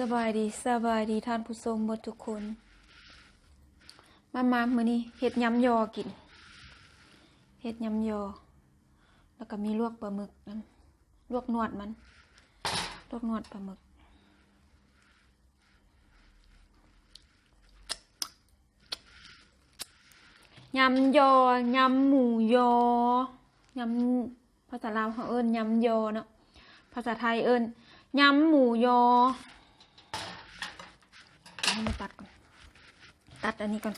ສະບາຍດີ ສະບາຍດີທ່ານຜູ້ຊົມເບິດທຸກຄົນ. ມາ ມາ ມື້ນີ້ເຮັດຍຳຍໍກິນ ເຮັດຍຳຍໍ ແລ້ວກໍມີລວກປາໝຶກນຳ ລວກໜວດມັນ ລວກໜວດປາໝຶກ. ຍຳຍໍ ຍຳໝູຍໍ ຍຳ ພາສາລາວເຮົາເອີ້ນຍຳຍໍເນາະ ພາສາໄທເອີ້ນຍຳໝູຍໍ. ເອົາມາຕັດກ່ອນ ຕັດອັນນີ້ກ່ອນ.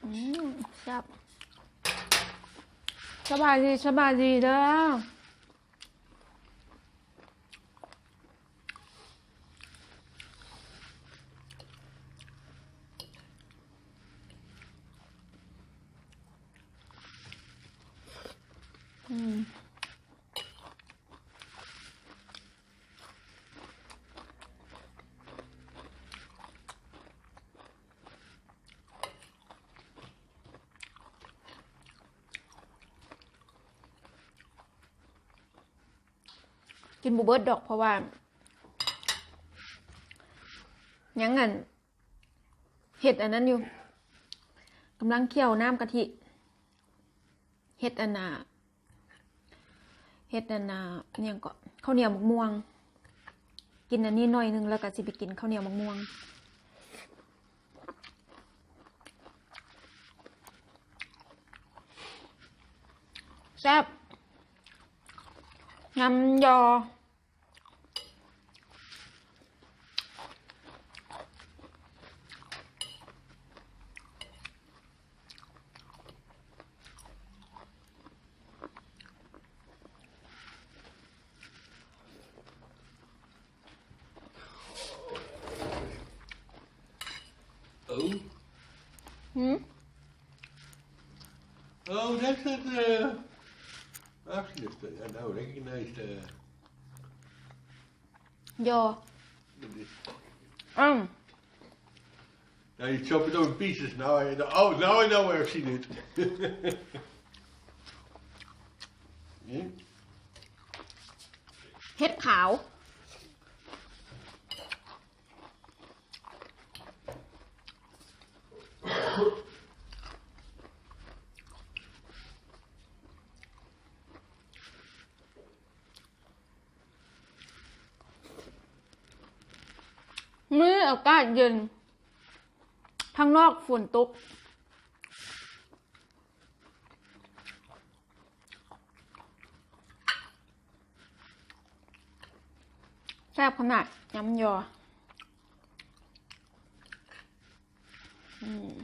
ອືມ ແຊບ. ສະບາຍດີ ສະບາຍດີເດີ. ອືມ. ກິນບໍ່ເບິດດອກ ເພາະວ່າ ຍັງອັນ ເຮັດອັນນັ້ນຢູ່ ກຳລັງຂ້ຽວນ້ຳກະທິ ເຮັດອັນນ່າ ເຮັດອັນນ່າ ອີ່ຫຍັງເກາະ ເຂົ້າໜຽວໝາກມ່ວງ. ກິນອັນນີ້ໜ້ອຍໜຶ່ງ ແລ້ວກໍຊິໄປກິນເຂົ້າໜຽວໝາກມ່ວງ. ແຊບ ຍຳຍໍ. ໂອ້ ຫືມ Oh, that's not the, actually, I now recognize the ຍໍ It is. ອືມ Now you chop it up in pieces. Now I know. Oh, now I know where I've seen it. ເຫັດຂາວ. ມື້ນີ້ອາກາດເຢັນ ທາງນອກຝົນຕົກ. ແຊບຂະໜາດ ຍຳຍໍ. ອືມ.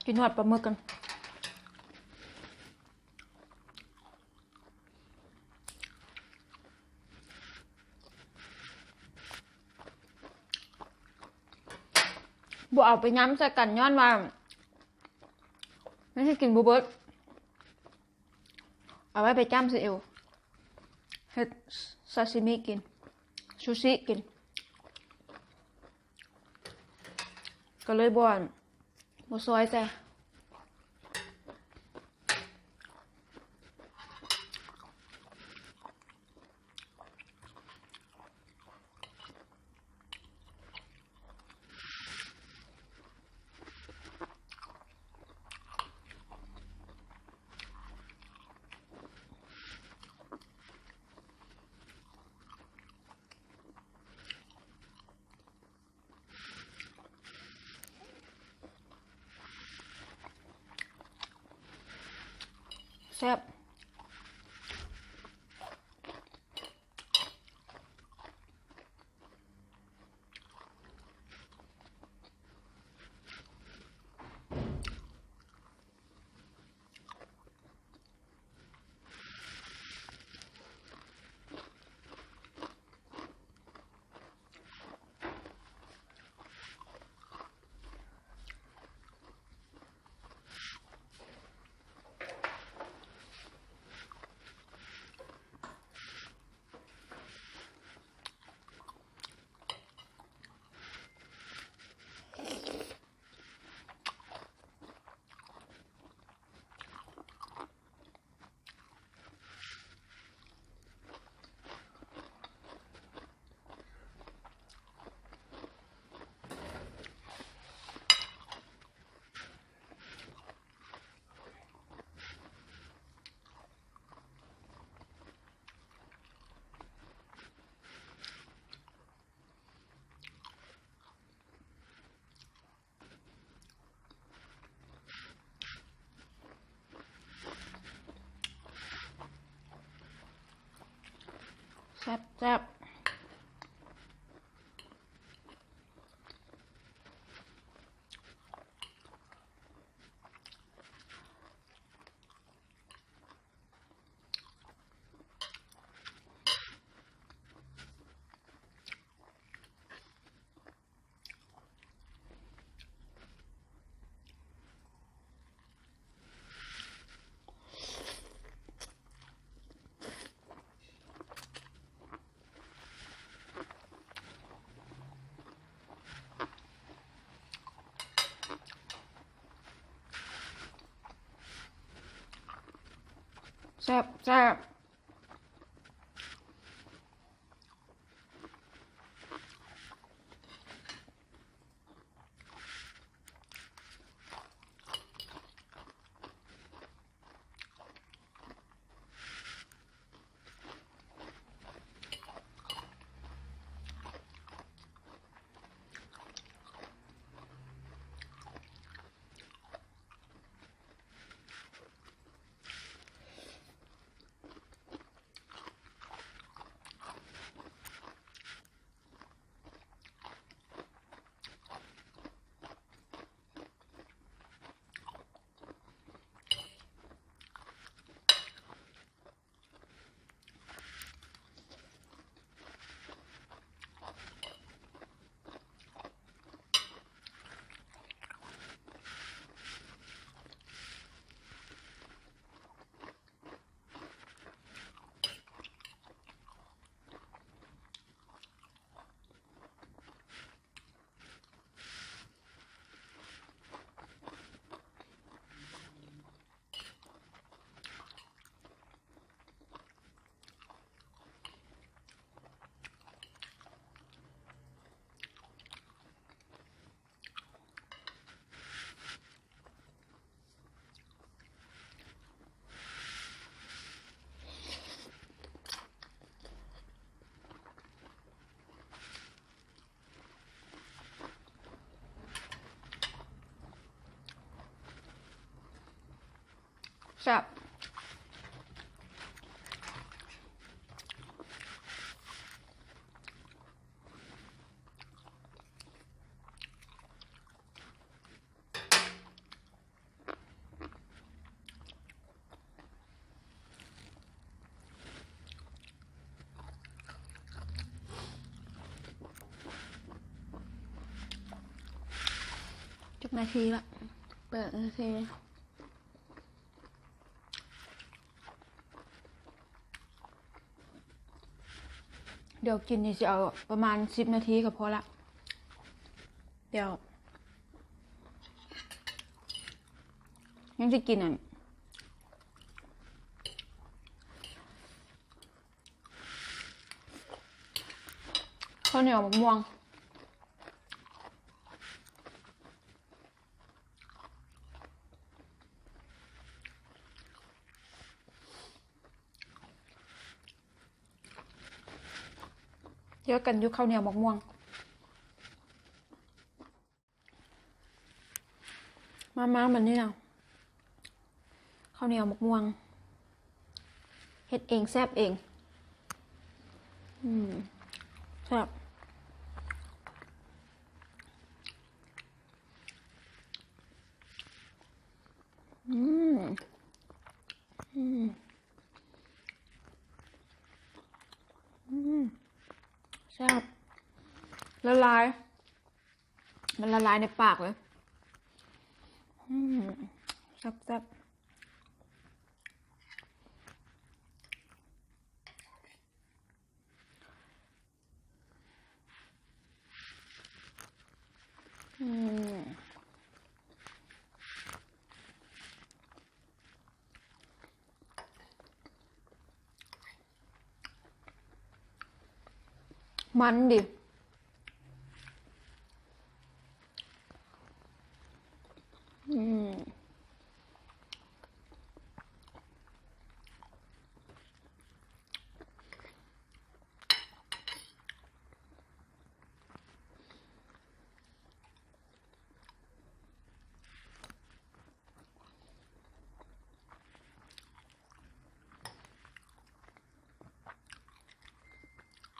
ກິນຮອດປາໝຶກກັນ. ບໍ່ເອົາໄປຍຳໃສ່ກັນ ຍ້ອນວ່າມັນຊິກິນບໍ່ເບິດ. ເອົາໄວ້ໄປຈ້ຳຊີອິ້ວ ເຮັດຊາຊິມິກິນ ຊູຊິກິນ ກໍເລີຍບໍ່ ບໍ່ຊອຍໃສ່. ອ ແຊບ. ແຊບ ແຊບ. ແຊບ. ຈັກນາທີລະ? ແປດນາທີ. ດຽວກິນນີ້ຊິເອົາປະມານສິບນາທີກໍພໍລະ. ດຽວ ຍັງຊິກິນອັນ ເຂົ້າໜຽວໝາກມ່ວງ. ເຈີກັນຢູ່ເຂົ້າໜຽວໝາກມ່ວງ. ມາໆ ບັດນີ້ນະ ເຂົ້າໜຽວໝາກມ່ວງ ເຮັດເອງ ແຊບເອງ. ອືມ ແຊບ. ອືມ ອືມ ອືມ ແຊບ ລະລາຍ ມັນລະລາຍໃນປາກເລີຍ. ອືມ ແຊບໆ. ອືມ ມັນດີ. ອືມ. ອ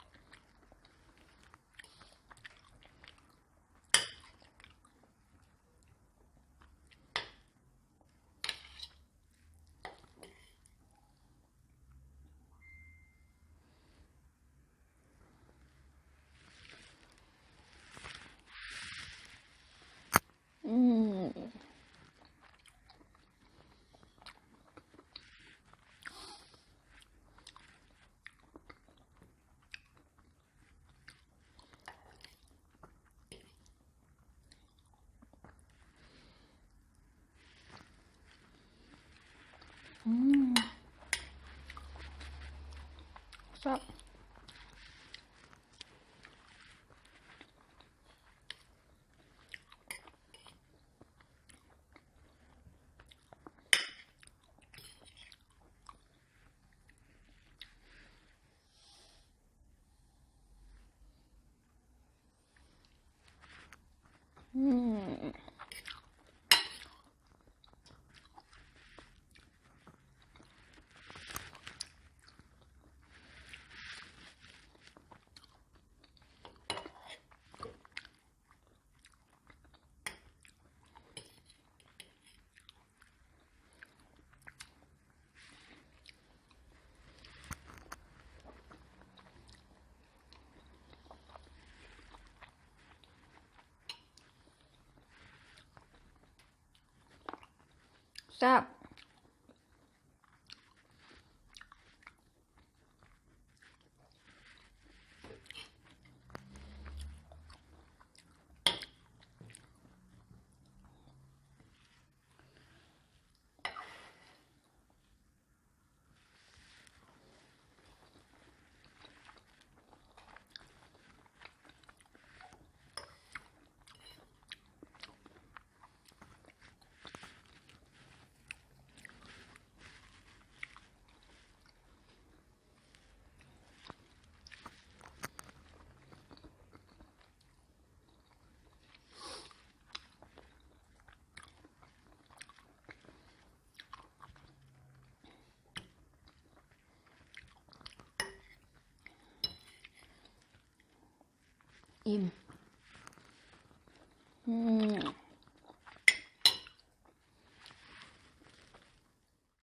ແຊບ. ອືມ. ແຊບ. ອີ່ມ. ອືມ.